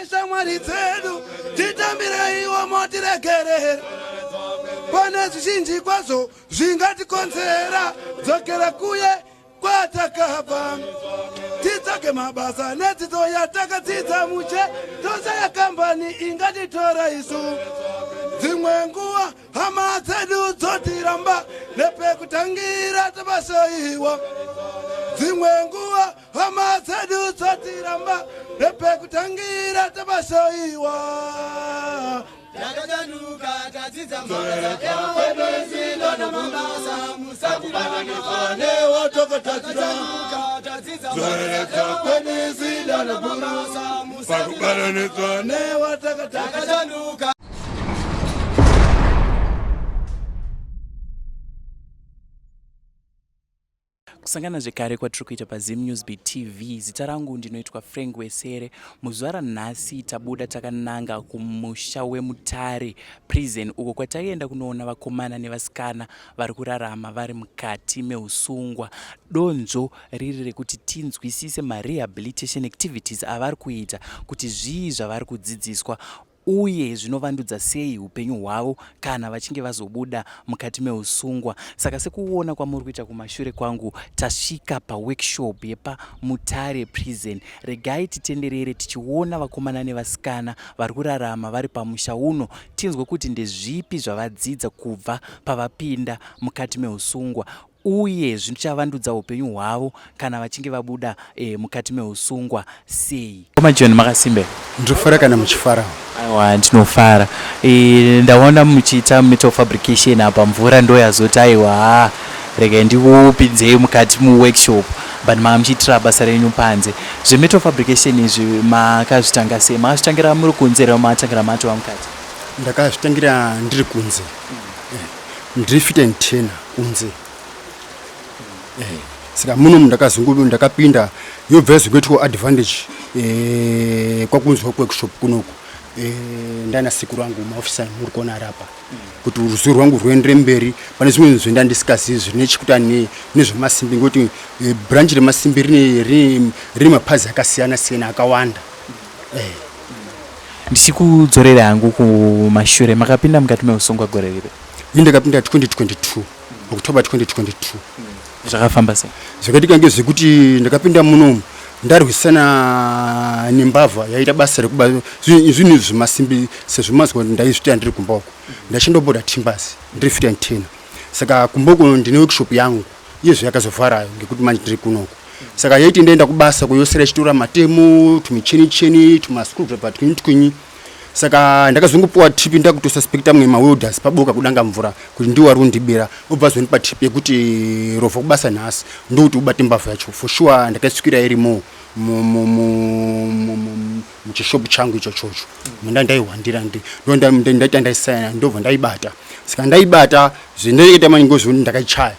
Neshamwari dzedu titambireiwo motiregerera pane zvizhinji kwazvo zvingatikonzera dzokera kuye kwatakabva titsvage mabasa nedzidzo yatakadzidza muche tosaya kambani ingatitora isu dzimwe nguva hama dzedu dzotiramba nepekutangira tapasoiwa dzimwe nguva hama dzedu dzotiramba nepekutangira tapasoiwa Takachanuka tadzidza mabasa namabasa musatibatanidzwa newatokatadzira tadzidza zoreredza kwedu mabasa pakubatanidzwa newatakatadzira Takachanuka. Kusangana zvekare kwatiri kuita paZim News Beat TV. Zita rangu ndinoitwa Frank Wesere. Muzuva ranhasi tabuda takananga kumusha weMutare Prison uko kwataienda kunoona vakomana nevasikana vari kurarama vari mukati meusungwa. Donzvo riri rekuti tinzwisise marehabilitation activities avari kuita kuti zvii zvavari kudzidziswa uye zvinovandudza sei upenyu hwavo kana vachinge vazobuda mukati meusungwa. Saka sekuona kwamuri kuita kumashure kwangu, tasvika paworkshop yepaMutare Prison. Regai titenderere tichiona vakomana nevasikana vari kurarama vari pamusha uno, tinzwe kuti ndezvipi zvavadzidza kubva pavapinda mukati meusungwa uye zvichavandudza upenyu hwavo kana vachinge vabuda e, mukati meusungwa sei. Koma John, makasimba? Ndinofara kana muchifara. Aiwa, ndinofara. E, ndaona muchiita metal fabrication apa, mvura ndo yazoti aiwa regai ndikupinzei mukati muworkshop, but manga muchiitira basa renyu panze. Zvemetal fabrication izvi makazvitanga sei? Makazvitangira muri kunze here makatangira matova mukati? Ndakazvitangira ndiri kunze. Ndiri fit and turner kunze. Saka muno ndakazungu ndakapinda yobva yazongoitwa advantage kwakunzwa workshop kunoku. Ndana sekuru angu maofisa muri kuona ari apa kuti ruzivo rwangu rwuendere mberi pane zvimwe zvinhu zvandisikazivi zvine chekuita nezvemasimbi ngekuti branch remasimbi rine mapazi akasiyana siyana akawanda. Ndichikudzorera hangu kumashure, makapinda mukati meusungwa gore ripi? Ini ndakapinda 2022, October 2022. Zvakafamba sei? Zvakaitika ngezvekuti ndakapinda munomu ndarwisana nembavha yaita basa rekuba zvinhu zvemasimbi sezvo mazwa ndaizviita ndiri kumba uko. Ndachindoboda timbers ndiri fit and turner. Saka kumba uko ndine workshop yangu iyezve yakazovhara ngekuti manje ndiri kunoku. Saka yaiti ndaenda kubasa kuyosera ichitora matemo, tumicheni cheni, tumascrewdriver twinyi twinyi. Saka ndakazongopuwa tip ndakutosuspecta mwe mawelders paboka kudanga mvura kuti ndiwo ari kundibira, obva azondipa tip yekuti rovha kubasa nhasi ndokuti ubate mbavha yacho. For sure ndakaisvikira irimo muchishopu changu ichochocho munda ndaihwandira ndaita ndaisayana ndobva ndaibata. Saka ndaibata zvendaita manje ngozvekuti ndakaichaya.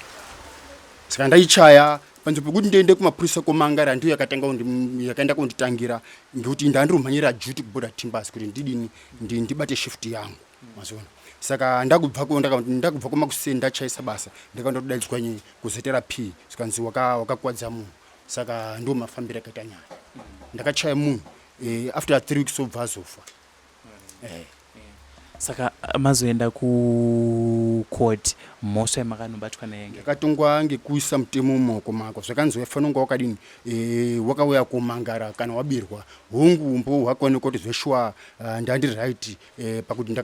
Saka ndaichaya panzvimbo pekuti ndiende kumapurisa komangara ndiyo yakatanga yakaenda kunditangira ngekuti ndandirumhanyira duty kuborder timbers kuti ndidini ndibate shift yangu mazoona. Saka ndakubva ndakubva kumakuseni ndachaisa basa ndakaenda kudaidzwa nyaya kuZRP zvikanzi wakakwadza munhu. Saka ndo mafambiro akaita nyaya. Ndakachaya munhu after 3 weeks obva azofa. Saka mazoenda kucourt, mhosva yamakanobatwa nayo? Ndakatongwa ngekuisa mutemo mumaoko mako. Zvakanzi waifanira kunge wakadini wakauya komangara kana wabirwa. Hongu umbo hwakaonekwa kuti zveshuwa ndandiri right pakuti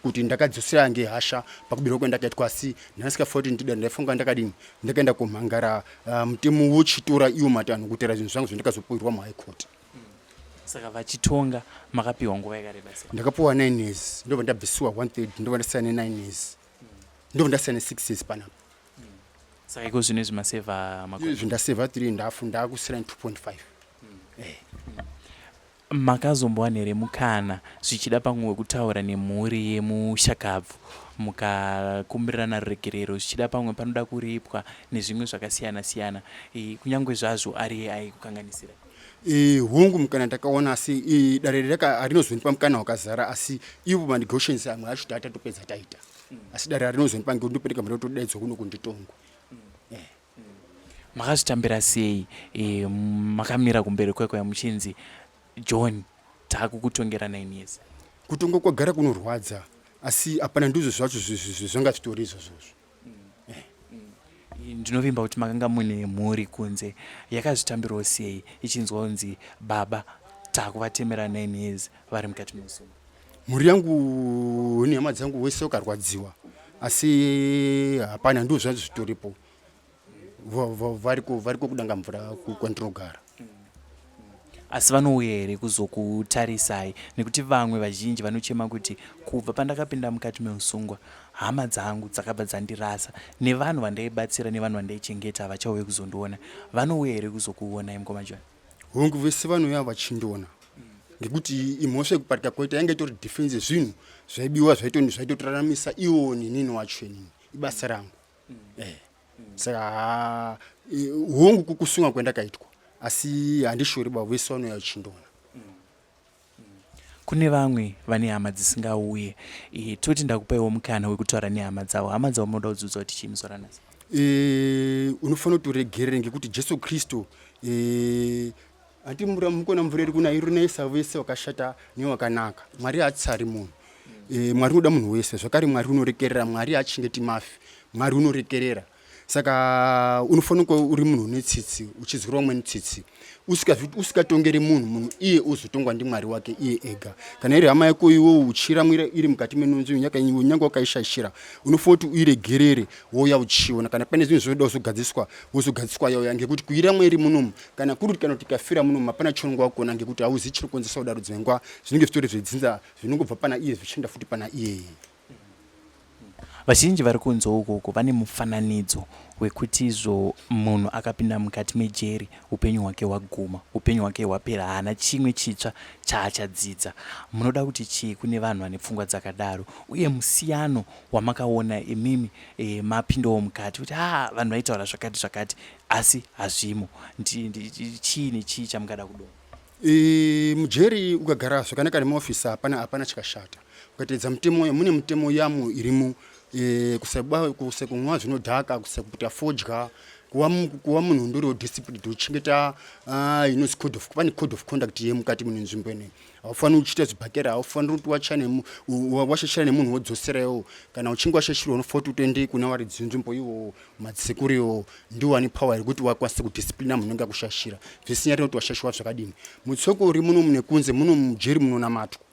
kuti ndakadzosera ngehasha pakubirwa kwandakaitwa, asi ndandisikafaniri kuti ndida ndaifunga ndakadini ndakaenda komangara mutemo wochitora iwo matanho kutera zvinhu zvangu zvandakazopuirwa muhigh court. Saka vachitonga makapiwa nguva yakareba sei? Ndakapiwa 9 years, ndobva ndabvisiwa 1/3, ndobva ndasiya ne9 years, ndobva ndasiya ne6 years panapa. Saka iko zvino izvi masevha makore? Izvi ndasevha 3 ndafu ndakusira 2.5. Makazombowana here mukana zvichida pamwe wekutaura nemhuri yemushakabvu mukakumbirirana ruregerero, zvichida pamwe panoda kuripwa nezvimwe zvakasiyana siyana, kunyangwe zvazvo ari aikukanganisira? Hongu mukana ndakaona, asi dare harinozondipa mukana wakazara, asi ivo manegotiations amwe acho tatatopedza taita, asi dare harinozondipa ngekuti ndopereka mari kutodaidzwa kuno kunditongwa. Makazvitambira sei makamira kumberi kwekwe muchinzi John Taakukutongera 9 years. Kutongwa kwagara kunorwadza asi hapana ndizvo zvacho zvanga zvitori izvozvozvo. Ndinovimba kuti makanga mune mhuri kunze yakazvitambirawo sei ichinzwa kunzi baba takuvatemera 9 years vari mukati meusungwa. Mhuri yangu nehama dzangu wese wakarwadziwa asi hapana ndizvo zvacho zvitoripo. Variko variko kudanga mvura kwandinogara. Asi vanouya here kuzokutarisai nekuti vamwe vazhinji vanochema kuti kubva pandakapinda mukati meusungwa hama dzangu dzakabva dzandirasa nevanhu vandaibatsira nevanhu vandaichengeta havachauye kuzondiona. Vanouya here kuzokuonai mukoma John? Hongu vese vanouya vachindiona ngekuti imhosva yekuparika kwaita yanga itori defense zvinhu zvaibiwa zvaitotoraramisa iwo nenini wacho inini ibasa rangu. Eh. Saka hongu kukusunga kwandakaitwa asi handishori baba vese vanouya vachindiona. Kune vamwe vane hama dzisingauye e, toti ndakupaiwo mukana wekutaura nehama dzavo. Hama dzavo munoda kudziudza kuti chii muzuva ranhasi? E, unofanira kuti uregerere ngekuti Jesu Kristu e, hanti mukona mvura iri kuna iri naisa vese wakashata newakanaka. Mwari haatsari munhu. E, Mwari unoda munhu wese zvakare Mwari unorekerera. Mwari haachengeti mafi. Mwari unorekerera. Saka unofanira kuva uri munhu une tsitsi uchizwira vamweni tsitsi usikatongeri munhu munhu iye ozotongwa ndimwari wake iye ega. Kana iri hama yako iwe uchiramwira iri mukati menonzi nyange wakaishaishira unofanira kuti uiregerere wouya uchiona kana pane zvinhu zvinoda kuzogadziswa wozogadziswa yauya ngekuti kuiramwa iri munomu kana kuri kuti kana kuti ikafira munomu hapana chaunonga wakuona ngekuti hauzivi chinokonzeresa kudaro dzimwe nguva zvinenge zvitori zvedzinza zvinongobva pana iye zvichienda futi pana iyeye. Vazhinji vari kunze ukoko vane mufananidzo wekuti izvo munhu akapinda mukati mejeri upenyu hwake hwaguma, upenyu hwake hwapera, haana chimwe chitsva chaachadzidza. Munoda kuti chii kune vanhu vane pfungwa dzakadaro uye musiyano wamakaona imimi e, mapindawo mukati kuti haa vanhu vaitaura zvakati zvakati asi hazvimo, chii nechii chamungada kudoma? E, mujeri ukagara zvakanaka nemaofisa hapana hapana chikashata ukateedza mutemo mune mutemo yamo irimo e, kusaba kusakumwa zvinodhaka kusakuputa fodya kuva kuva munhu ndori discipline uchengeta uh, inozi code of pane code of conduct yemukati mune nzvimbo ineyi haufaniri uchiita zvibhakera haufaniri kuti wachane washashira nemunhu wodzoserawo kana uchinge washashirwa unofanira kuti utoende kuna varidzi venzvimbo iwowo Madzisekuru iwowo ndiwo ane power yekuti wakwanise kudisciplina munhu unenge akushashira zvisinyari nekuti washashiwa zvakadini. Mutsoko uri muno mune kunze muno mujeri munonamatwa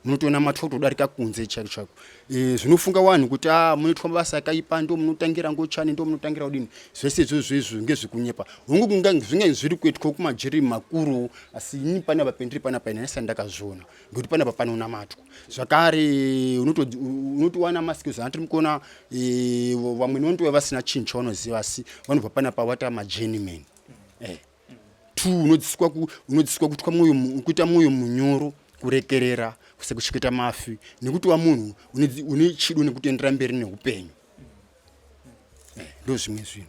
munotonamatwa kutodarika kunze chaiko chaiko. E, zvinofunga vanhu kuti a ah, munoitwa mabasa akaipa ndo munotangira ngochani ndo munotangira kudini zvese izvozvo izvo ngezvekunyepa. Hongu zvinge zviri kuitwa kumajeri makuru asi ini panapa pendiri panapa ini handisati ndakazviona. Ngekuti panapa panonamatwa zvakare unotowana maskills anatiri mukuona e, vamwe vanotouya vasina chinhu chavanoziva asi vanobva panapa vata majourneyman eh. Two unodzidziswa unodzidziswa kutwa mwoyo kuita mwoyo munyoro kurekerera kusekucheketa mafi nekuti wa munhu une chido nekutoendera mberi neupenyu eh, ndo zvimwe zvinhu.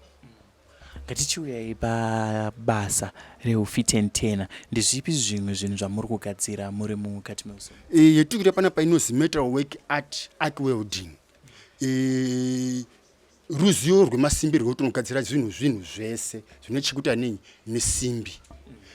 Ngatichiuyai pabasa reufit and turner. Ndezvipi zvimwe zvinhu zvamuri kugadzira muri mukati meusungwa? E, yetiri kuita panapa inozi metal work art arc welding. E, ruzivo rwemasimbi rwekuti unogadzira zvinhu zvinhu zvese zvine chekuita nei nesimbi.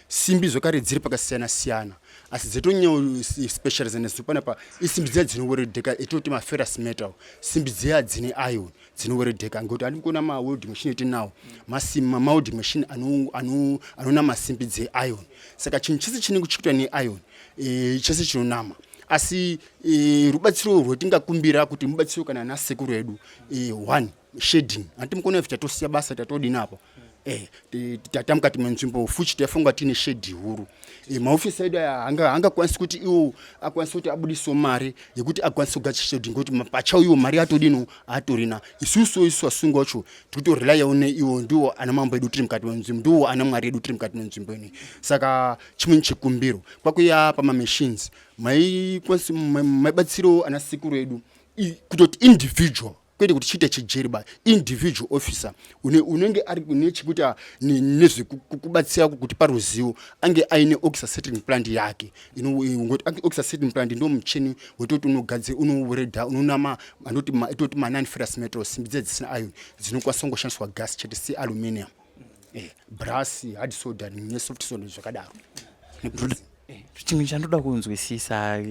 Simbi zvakare dziri pakasiyana siyana asi dzetonyanya specialize nesu panapa isimbi dziya dzinoweredheka etoti maferrous metal simbi dziya dzine iron dzinoweredheka ngekuti handiri kuona mawelding machine etinawo mawelding machine anonama simbi dzeiron saka chinhu chese chinenge chichiitwa neiron e, chese chinonama asi e, rubatsiro rwetingakumbira kuti mubatsiro kana nasekuru edu e, one shading hanti mukuona if tatosiya basa tatodini apa eh, tata mukati menzvimbo fuchi taifunga tiine shedhi huru eh, maofisi edu aya hangakwanisi kuti iwo akwanise kuti abudisewo mari yekuti akwanise kugadzira shedhi ngekuti pachawo iwo mari yatodini atorina isusu isu vasungwa wacho tikutorelayawo neiwo ndiwo ana mambo edu tiri mukati menzvimbo ndiwo ana mwari edu tiri mukati menzvimbo ino saka chimweni chikumbiro kwakuya pamamachines maibatsirawo ana sekuru edu kutoti individual kwete kuti chiite chejeri ba individual officer une unenge ari nechekuita nezvekubatsira kuti paruzivo ange aine oxer settling plant yake ngoti oxer settling plant ndo muchini wetoti unogadzira unowereda unonama anoti itoti ma non ferrous metal simbi dziya dzisina iron dzinokwanisa kungoshandiswa gas chete sealuminium eh, brass hard soda nesoft soda zvakadaro. Chimwe chandoda kunzwisisa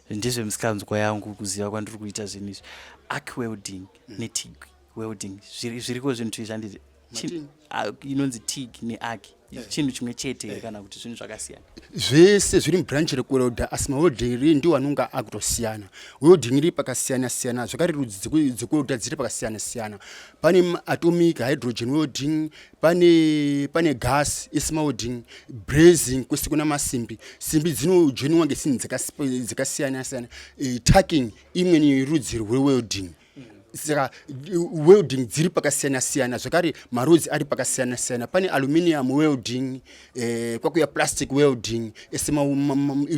ndezvemusikanzwa yangu, kuziva kwandiri kuita zvinhu izvi, arc welding neTIG welding, zviriko zvinhu tui zvanditi? Matini. Inonzi TIG nearc, chinhu chimwe chete here kana kuti zvinhu zvakasiyana? Zvese zviri mubranch rekuwelda, asi mawelding ndiwo anonga akutosiyana. Welding iri pakasiyana siyana zvakare, rudzi dzekuwelda dziri pakasiyana siyana. Pane atomic hydrogen welding, pane gas isma welding, brazing kwese kuna masimbi, simbi dzinojoiniwa ngesimbi dzakasiyana siyana. Tacking imweni rudzi rwewelding. Saka welding dziri pakasiyana siyana zvakare, marudzi ari pakasiyana siyana. Pane aluminium welding, kwakuya plastic welding, ese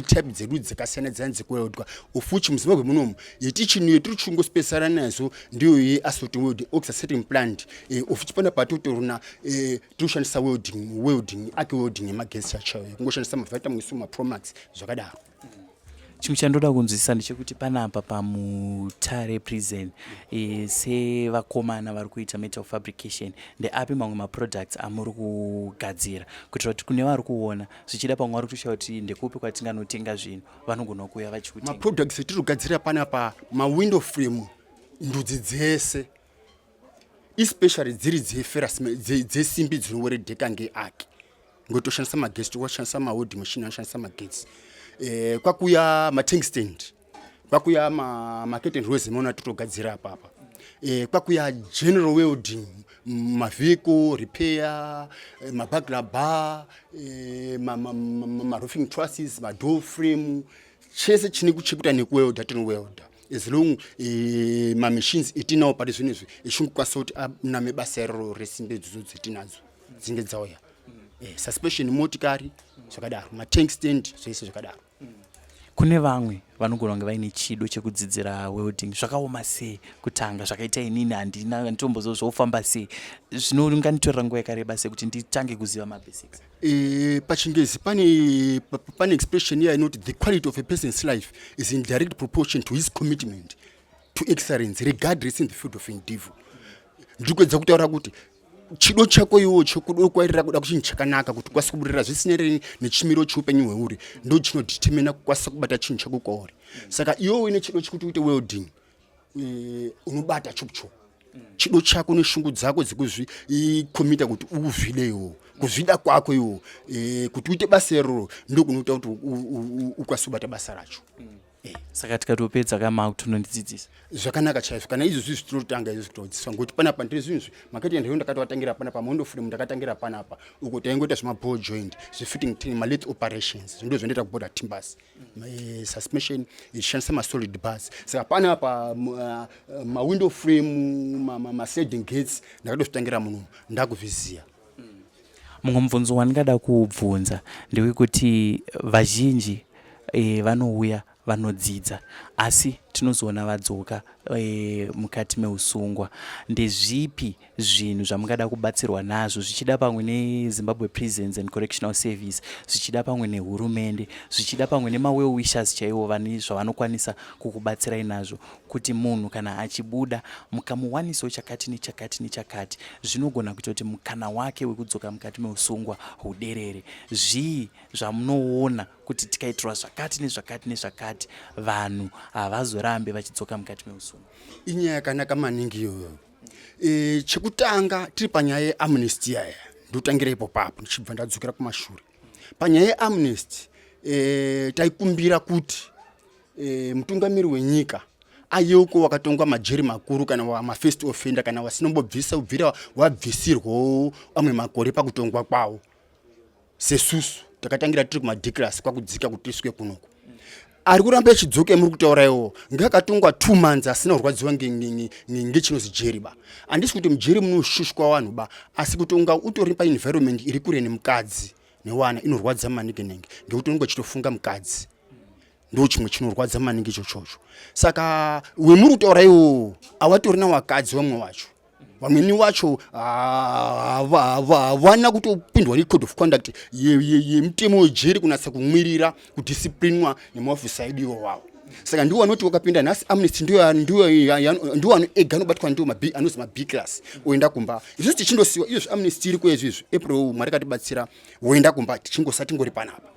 type dzedu dzakasiyana dziyana dzekuweldwa. Ufuchi muZimbabwe munomu yetichini yetiri chingosipesana nazo ndiyo yeassault welding, oxyacetylene plant. Ufuchi pana patotorina tiri kushandisa welding, arc welding yemagesi chachayo, kungoshandisa mavitamin, mapromax, zvakadaro. Chimwe chandoda kunzwisisa ndechekuti panapa paMutare Prison, sevakomana vari kuita metal fabrication, ndeapi mamwe maproducts amuri kugadzira, kuitira kuti kune vari kuona, zvichida pamwe vari kutoshaya kuti ndekupi kwatinganotenga zvinhu, vanogona kuuya vachikutenga? Maproducts etiri kugadzira panapa, mawindow frame ndudzi dzese, especially dziri dzeferrous, dzesimbi dzinoweredheka ngearc, ngotoshandisa magetsi, tokoshandisa mawelding machine anoshandisa magetsi. Kwakuya matank stand, kwakuya macurtain rows emaona totogadzira apapa. Kwakuya general welding, mavehicle repair, maburglar bar, maroofing trusses, madoor frame, chese chine kuchekuita nekuwelda tinowelda, as long mamachines etinawo pari zvino izvi echingokwanisa kuti aname basa iroro resimbi idzodzo dzetinadzo dzinge dzauya. Suspension motikari zvakadaro, matank stand, zvese zvakadaro. Kune vamwe vanogona kunge vaine chido chekudzidzira welding, zvakaoma sei kutanga? Zvakaita inini handina, handitomboziva zvofamba sei. Zvinonganditorera nguva yakareba sei kuti nditange kuziva mabasics? Pachingezi pane expression iya inoti, "The quality of a person's life is in direct proportion to his commitment to excellence regardless in the field of endeavor." Ndiri kuedza kutaura kuti chido chako iwo chekudokwairira kuda kuchinhu chakanaka kuti ukwanise kubudirira zvisinei nechimiro cheupenyu hweuri, ndo chinodetermina kukwanisa kubata chinhu chako kwauri. Saka iwe uine chido chekuti uite welding, unobata chop chop. Chido chako neshungu dzako dzekuzvikomita kuti uzvide iwo, kuzvida kwako iwo, kuti uite basa iroro, ndokunoita kuti ukwanise kubata basa racho. Saka tikatopedza kama kutonondidzidzisa? Zvakanaka chaizvo. Kana izvozvi zvitinotanga izvozvi kutodzidziswa, ngokuti panapa ndiri zvinhu makati ndaiyo ndakatovatangira panapa. Mawindow frame ndakatangira panapa, uko taingoita zvemaball joint, zvefitting tin, malathe operations, ndo zvandoita kuborder timbers, suspension ichishandisa masolid bars. Saka panapa mawindow frame, masliding gates, ndakatozvitangira munomu, ndakuzviziva. Mumwe mubvunzo wandingada kubvunza ndewekuti vazhinji vanouya vanodzidza, asi tinozoona vadzoka mukati meusungwa. Ndezvipi zvinhu zvamungada kubatsirwa nazvo, zvichida pamwe neZimbabwe Prisons and Correctional Service, zvichida pamwe nehurumende, zvichida pamwe nemawell wishers chaivo, vane zvavanokwanisa kukubatsirai nazvo, kuti munhu kana achibuda mukamuwanisawo chakati nechakati nechakati, zvinogona kuita kuti mukana wake wekudzoka mukati meusungwa huderere? Zvii zvamunoona kuti tikaitirwa zvakati nezvakati nezvakati, vanhu havazorambe vachidzoka mukati meusungwa? Inyaya yakanaka maningi iyoyo. Chekutanga, tiri panyaya yeamnesty yaya, ndotangira ipo papo ndichibva ndadzokera kumashure. Panyaya yeamnesty, taikumbira kuti mutungamiri wenyika ayeuko wakatongwa majeri makuru, kana mafirst offender, kana wasinombobvisa kubvira wabvisirwawo amwe makore pakutongwa kwavo, sesusu takatangira tiri kumadeclas kwakudzika kuti tisvike kunoku. Ari kuramba echidzoka muri kutaura iwo ngaakatongwa 2 months asina kurwadziwa ngechinozi jeri ba. Handisi kuti mujeri munoshushwa vanhu ba, asi kuti unga utori paenvironment iri kure nemukadzi newana inorwadza maningi nenge ngekuti unenge uchitofunga mukadzi, ndo chimwe chinorwadza maningi ichochocho. Saka wemuri kutaura iwowo awatorina wakadzi, vamwe wacho, vamweni wacho havana kutopindwa necode of conduct yemutemo wejeri, kunatsa kumwirira kudisciplinwa nemaofisa edu iwo wawo. Saka ndiwo anoti wakapinda nhasi amnesty, ndiwo ega anobatwa, ndiwo anozi mab class, oenda kumba. Isusu tichindosiwa. Izvozvi amnesty iri kuezvizvi April, Mwari katibatsira, woenda kumba, tichingosa tingori panapa.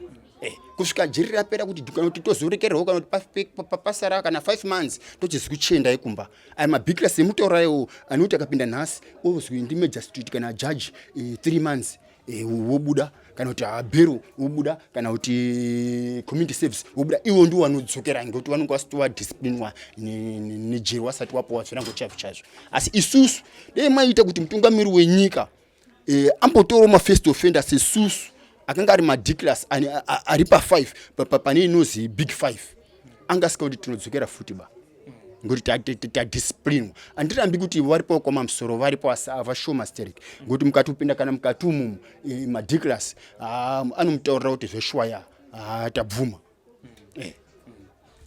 Kusvika jeri rapera kuti kana kuti tozorekererwa kana kuti pasara kana 5 months tochizi kuchiendai kumba. Aya mabhikira semutauro ayo anoti akapinda nhasi ozwi ndimagistrate kana judge 3 months wobuda, kana kuti abhero wobuda, kana kuti community service wobuda. Iwo ndiwo vanodzokera ngekuti vanonge vasati vadisciplinwa nejeri, wasati wapuwa zvirango chaizvo chaizvo. Asi isusu dai maita kuti mutungamiri wenyika ambotorawo mafirst offenders isusu akanga ari madeclas ari pa5 pane inozi big 5, anga asika kuti tinodzokera futi ba, ngekuti tadisciplinwa. Handirambi kuti varipo kwama musoro varipo, asi avashoma sterek, ngekuti mukati upinda kana mukati umumu madeclas anomutaurira kuti zveshuwa tabvuma.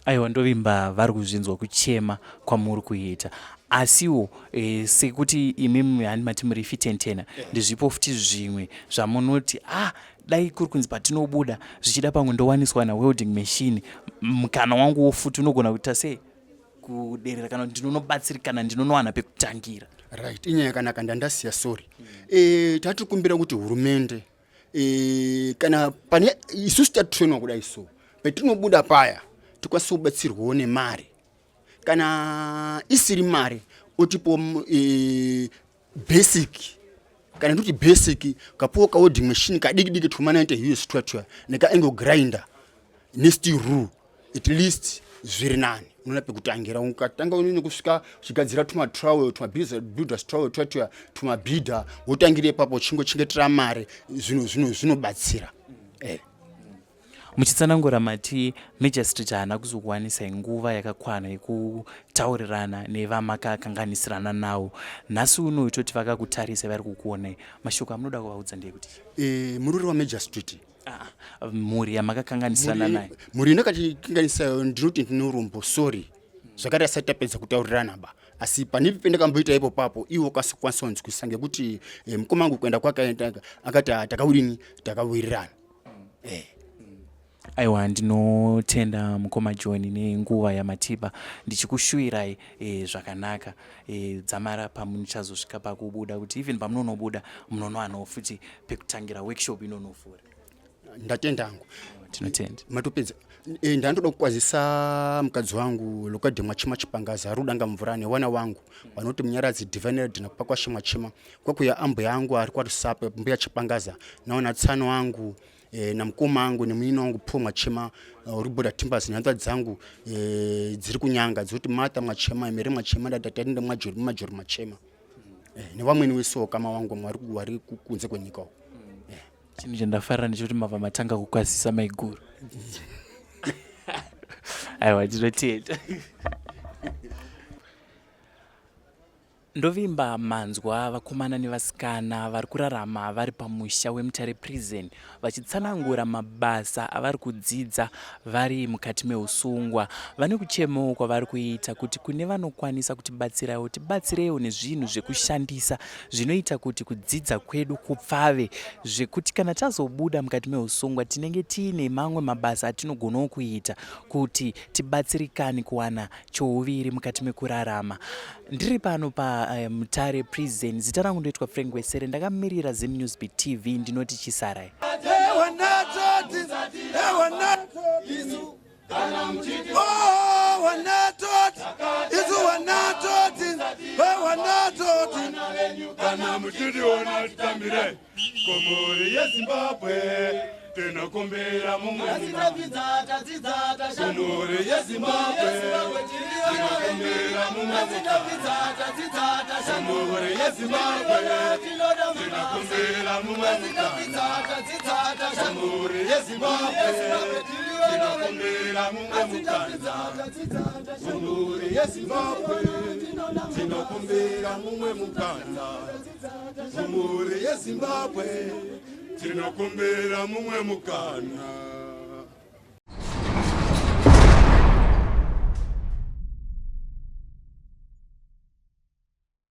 Aiwa, ndovimba vari kuzvinzwa kuchema kwamuri kuita. Asiwo sekuti imimi hani mati muri fitentena, ndizvipo futi zvimwe zvamunoti dai kuri kunzi patinobuda zvichida pamwe ndowaniswa nawelding machine, mukana wanguwo futi unogona kuita sei kuderera, kana kuti ndinonobatsirikana, ndinonowana pekutangira? Right, inyaya yakanaka, ndandasiya, sorry. Tatikumbira kuti hurumende kana pane isusu tatutrainwa kudai, so petinobuda paya tikwanise kubatsirwawo nemari, kana isiri mari otipo basic, kana ndikuti basic, kapuwa kawelding machine kadiki diki tuma 90 us twatwa nekaangle grinder nesteel rule, at least zviri nani, unoona pekutangira. Ukatanga unini kusvika uchigadzira tumatrowel, tumabuilders trowel twatwa, tumabhidha, wotangira ipapo uchingochengetera mari, zvinobatsira. Muchitsanangura mati magistrate haana kuzokuwanisai nguva yakakwana yekutaurirana nevamakakanganisirana navo. Nhasi uno toti vakakutarisa, vari kukuonai, mashoko amunoda kuvaudza ndeyekuti? Mururi wamagistrate? Mhuri yamakakanganisirana nayo. Mhuri inakatikanganisayo, ndinoti ndinorombo, sorry zvakare, asati tapedza kutaurirana ba. Asi pane pendakamboita ipo papo iwo kasikwanisa kunzwisisa ngekuti mukoma wangu kuenda kwakaenda akati, "Ah, takawinini, takawirirana." Aiwa, ndinotenda mukoma John nenguva yamatipa. Ndichikushuwirai zvakanaka dzamara pamuchazosvika pakubuda, kuti even pamunonobuda munonowanawo futi pekutangira workshop inonofura. Ndatenda hangu. Tinotenda. Matopedza? Ndandoda kukwazisa mukadzi wangu Lokadhe Mwachima Chipangaza Rudanga Mvura newana wangu vanoti Munyaradzi Divined naKupakwashe Mwachima, kwakuya ambuya angu ari kwaRusape, Mbuya Chipangaza, naona tsano angu namukoma angu nemunin'ina wangu Paul Mwachima uri Border Timbers, nehanzvadzi dzangu dziri kunyanga dzinoti Martha Mwachema, Emere Mwachema, Dadatarinde Mwajori, Majori Mwachema, nevamweni wesewo kama wangu vari kunze kwenyika uko. Chinhu chandafarira ndechekuti mabva matanga kukwazisa maiguru. Aiwa, tinotenda. Ndovimba manzwa vakomana nevasikana vari kurarama vari pamusha weMutare Prison vachitsanangura mabasa avari kudzidza vari mukati meusungwa. Vane kuchemawo kwavari kuita kuti kune vanokwanisa kutibatsirawo, tibatsireiwo nezvinhu zvekushandisa zvinoita kuti kudzidza kwedu kupfave, zvekuti kana tazobuda mukati meusungwa tinenge tiine mamwe mabasa atinogonawo kuita kuti tibatsirikane kuwana chouviri mukati mekurarama. Ndiri pano paMutare Prison. Zita rangu ndoitwa Frank Wesere, ndakamirira Zim Newsbeat TV. Ndinoti chisarai. Ewanatoti, ewanatoti, oh, wanatoti, isu wanatoti, wanatoti. Kana muchitiona titambire kumhuri yeZimbabwe, tinokumbira mumwe kumhuri yeZimbabwe, tinokumbira mumwe kumhuri yeZimbabwe, tinokumbira mumwe kumhuri yeZimbabwe, tinokumbira mumwe mukana kumhuri yeZimbabwe, tinokumbira mumwe mukana kumhuri yeZimbabwe, tinokumbira mumwe mukana.